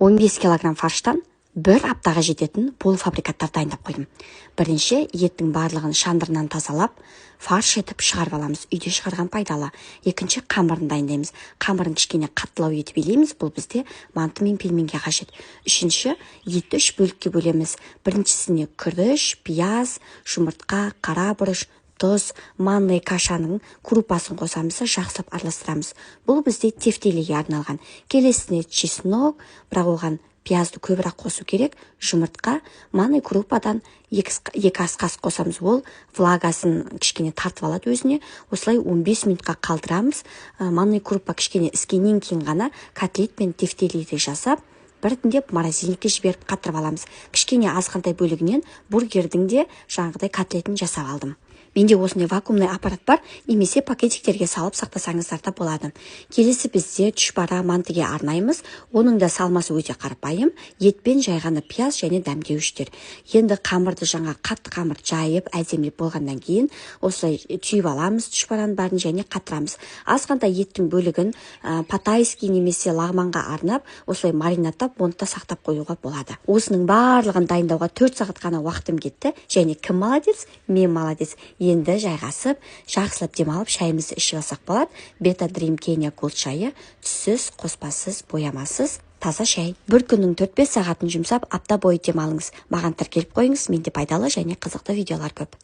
15 килограмм фарштан бір аптаға жететін полуфабрикаттар дайындап қойдым. Бірінші, еттің барлығын шандырынан тазалап, фарш етіп шығарып аламыз. Үйде шығарған пайдалы. Екінші, қамырын дайындаймыз. Қамырын кішкене қаттылау етіп илейміз. Бұл бізде манты мен пельменге қажет. Үшінші, етті үш бөлікке бөлеміз. Біріншісіне күріш, пияз, жұмыртқа, қара бұрыш, тұз, манный кашаның крупасын қосамыз да, жақсылап араластырамыз. Бұл бізде тефтелиге арналған. Келесіне чеснок, бірақ оған пиязды көбірек қосу керек, жұмыртқа, манный крупадан 2 ас қасық қосамыз. Ол влагасын кішкене тартып алады өзіне. Осылай 15 минутқа қалдырамыз. Манный крупа кішкене іскеннен кейін ғана котлет пен тефтелиді жасап, біртіндеп морозильникке жіберіп, қатырып аламыз. Кішкене азғантай бөлігінен бургердің де жаңағыдай котлетін жасап алдым. Менде осындай вакуумный аппарат бар, немесе пакетиктерге салып сақтасаңыздар да болады. Келесі бізде түшпара, мантыге арнаймыз. Оның да салмасы өте қарапайым: етпен жай ғана пияз және дәмдеуіштер. Енді қамырды, жаңа қатты қамыр жайып, әдемілеп болғаннан кейін, осылай түйіп аламыз түшпараның бәрін және қатырамыз. Азғантай еттің бөлігін по-тайски немесе лағманға арнап, осылай маринадтап, оны да сақтап қоюға болады. Осының барлығын дайындауға 4 сағат қана уақытым кетті. Және кім молодец? Мен молодец. Енді жайғасып, жақсылап демалып, шайымызды ішіп алсақ болады. Бета Дрим Кения Голд шайы: түссіз, қоспасыз, боямасыз таза шай. Бір күннің 4-5 сағатын жұмсап, апта бойы демалыңыз. Маған тіркеліп қойыңыз, менде пайдалы және қызықты видеолар көп.